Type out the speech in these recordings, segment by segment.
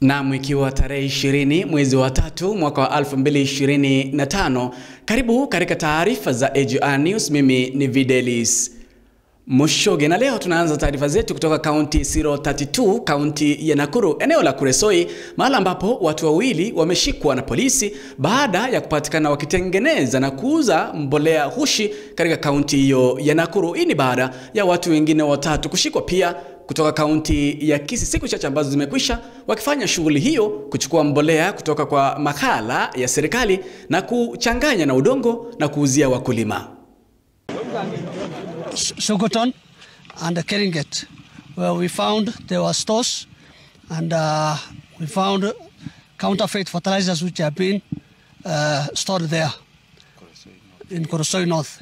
Naam, ikiwa tarehe 20 mwezi wa 3 mwaka wa 2025, karibu katika taarifa za AGR News. Mimi ni Videlis Mushoge na leo tunaanza taarifa zetu kutoka kaunti 032, kaunti ya Nakuru, eneo la Kuresoi, mahali ambapo watu wawili wameshikwa na polisi baada ya kupatikana wakitengeneza na kuuza mbolea hushi katika kaunti hiyo ya Nakuru. Hii ni baada ya watu wengine watatu kushikwa pia kutoka kaunti ya Kisii siku chache ambazo zimekwisha, wakifanya shughuli hiyo, kuchukua mbolea kutoka kwa makala ya serikali na kuchanganya na udongo na kuuzia wakulima. Sogoton and Keringet, where we found there were stores and we found counterfeit fertilizers which have been stored there in Kuresoi North.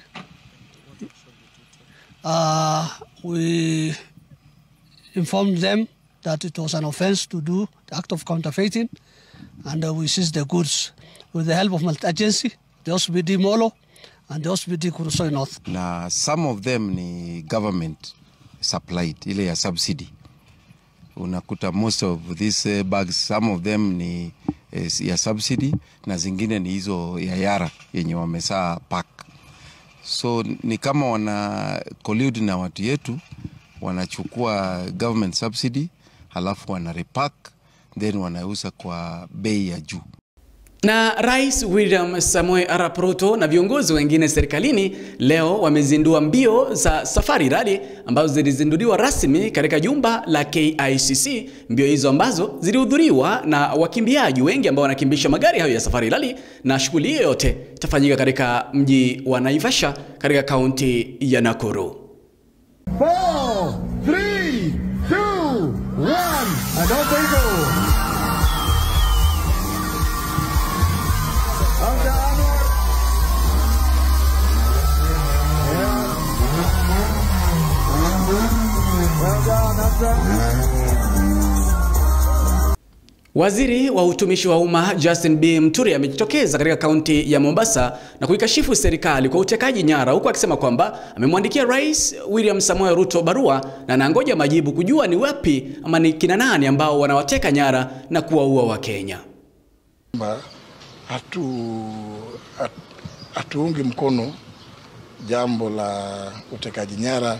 We informed them that it was an offense to do the act of counterfeiting, and we seized the goods with the help of multi-agency, the OCPD Molo and the OCPD Kuresoi North. Na some of them ni government supplied, ile ya subsidy. Unakuta most of these bags, some of them ni ya subsidy na zingine ni hizo ya Yara yenye wamesaa pack. So ni kama wana collude na watu yetu, wanachukua government subsidy halafu wana repack then wanauza kwa bei ya juu. Na Rais William Samoei Arap Ruto na viongozi wengine serikalini leo wamezindua mbio za Safari Rally ambazo zilizinduliwa rasmi katika jumba la KICC. Mbio hizo ambazo zilihudhuriwa na wakimbiaji wengi ambao wanakimbisha magari hayo ya Safari Rally, na shughuli hiyo yote itafanyika katika mji wa Naivasha katika kaunti ya Nakuru. 4, 3, 2, 1, and off they go. Waziri wa utumishi wa umma Justin B. Muturi amejitokeza katika kaunti ya Mombasa na kuikashifu serikali kwa utekaji nyara, huku akisema kwamba amemwandikia Rais William Samoei Ruto barua na anangoja majibu kujua ni wapi ama ni kina nani ambao wanawateka nyara na kuwaua Wakenya. Hatuungi mkono jambo la utekaji nyara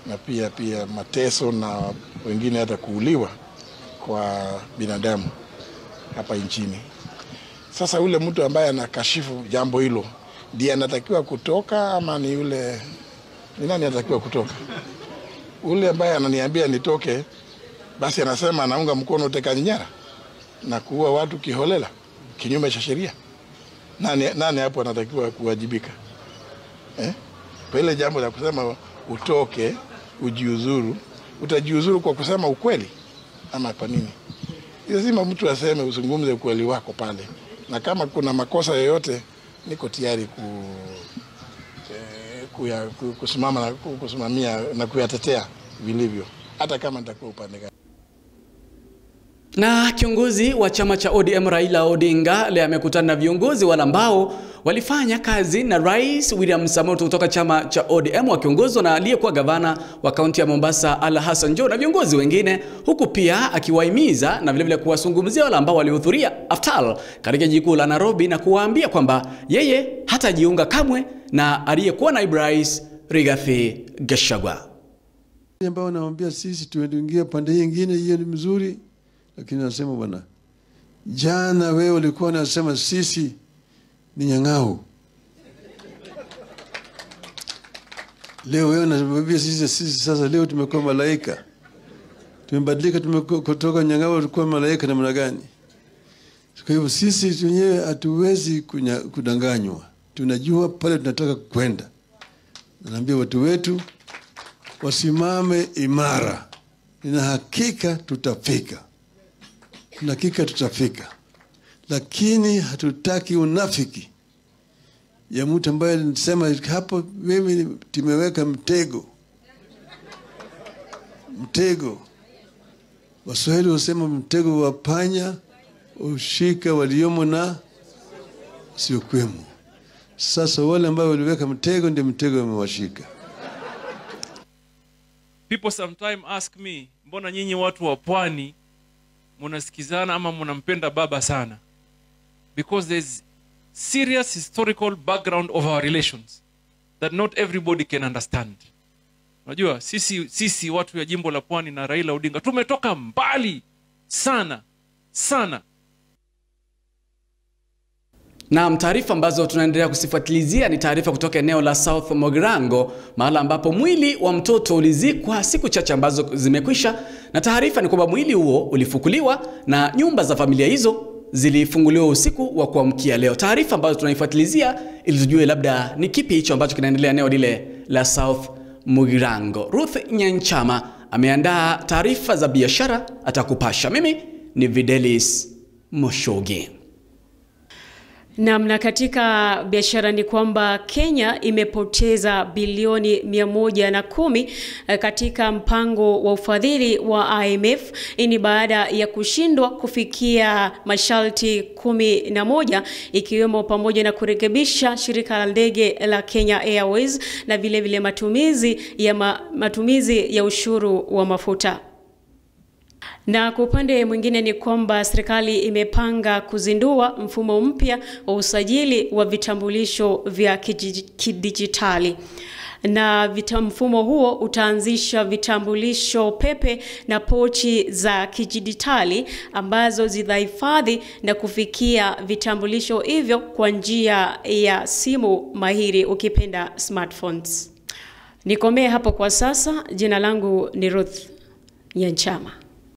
na pia mateso na wengine hata kuuliwa kwa binadamu hapa nchini. Sasa yule mtu ambaye anakashifu jambo hilo ndiye anatakiwa kutoka ama ni yule, ni nani anatakiwa kutoka? Yule ambaye ananiambia nitoke, basi anasema anaunga mkono utekaji nyara na kuua watu kiholela kinyume cha sheria. Nani hapo anatakiwa kuwajibika? Kwa ile jambo la kusema utoke, ujiuzuru, utajiuzuru kwa kusema ukweli ama kwa nini? Lazima mtu aseme, uzungumze ukweli wako pale. Na kama kuna makosa yoyote niko tayari kusimama na kusimamia na kuyatetea vilivyo, hata kama nitakuwa upande gani. Na kiongozi wa chama cha ODM Raila Odinga leo amekutana na viongozi wale ambao walifanya kazi na Rais William Samoei kutoka chama cha ODM wakiongozwa na aliyekuwa gavana wa kaunti ya Mombasa Ali Hassan Joho na viongozi wengine, huku pia akiwahimiza na vilevile kuwazungumzia wale ambao walihudhuria aftal katika jiji kuu la Nairobi na kuwaambia kwamba yeye hatajiunga kamwe na aliyekuwa naibu rais Rigathi Gachagua. Ambao naambia sisi tuingie pande nyingine, hiyo ni mzuri. Lakini nasema bwana, jana wewe ulikuwa unasema sisi ni nyang'au. Leo wewe unasema sisi sasa leo tumekuwa malaika. Tumebadilika, tumekuwa kutoka nyang'au tulikuwa malaika namna gani? Kwa hivyo sisi wenyewe hatuwezi kudanganywa. Tunajua pale tunataka kwenda. Naambia watu wetu wasimame imara. Nina hakika tutafika. Hakika tutafika. Lakini hatutaki unafiki ya mtu ambaye alisema hapo mimi tumeweka mtego. Mtego. Waswahili wasema mtego wa panya ushika waliomo na siokuwemo. Sasa wale ambao waliweka mtego ndio mtego umewashika. People sometimes ask me, mbona nyinyi watu wa pwani munasikizana ama munampenda baba sana, because there's serious historical background of our relations that not everybody can understand. Unajua sisi watu ya jimbo la Pwani na Raila Odinga tumetoka mbali sana sana. Na taarifa ambazo tunaendelea kusifuatilizia ni taarifa kutoka eneo la South Mugirango, mahala ambapo mwili wa mtoto ulizikwa siku chache ambazo zimekwisha, na taarifa ni kwamba mwili huo ulifukuliwa na nyumba za familia hizo zilifunguliwa usiku wa kuamkia leo. Taarifa ambazo tunaifuatilizia ili tujue labda ni kipi hicho ambacho kinaendelea eneo lile la South Mugirango. Ruth Nyanchama ameandaa taarifa za biashara, atakupasha. Mimi ni Videlis Moshogi. Namna katika biashara ni kwamba Kenya imepoteza bilioni 110 katika mpango wa ufadhili wa IMF. Hii ni baada ya kushindwa kufikia masharti 11 ikiwemo pamoja na kurekebisha shirika la ndege la Kenya Airways na vile vile matumizi ya ushuru wa mafuta. Na kwa upande mwingine ni kwamba serikali imepanga kuzindua mfumo mpya wa usajili wa vitambulisho vya kidijitali. Na mfumo huo utaanzisha vitambulisho pepe na pochi za kidijitali ambazo zitahifadhi na kufikia vitambulisho hivyo kwa njia ya simu mahiri, ukipenda smartphones. Nikomee hapo kwa sasa. Jina langu ni Ruth Nyanchama.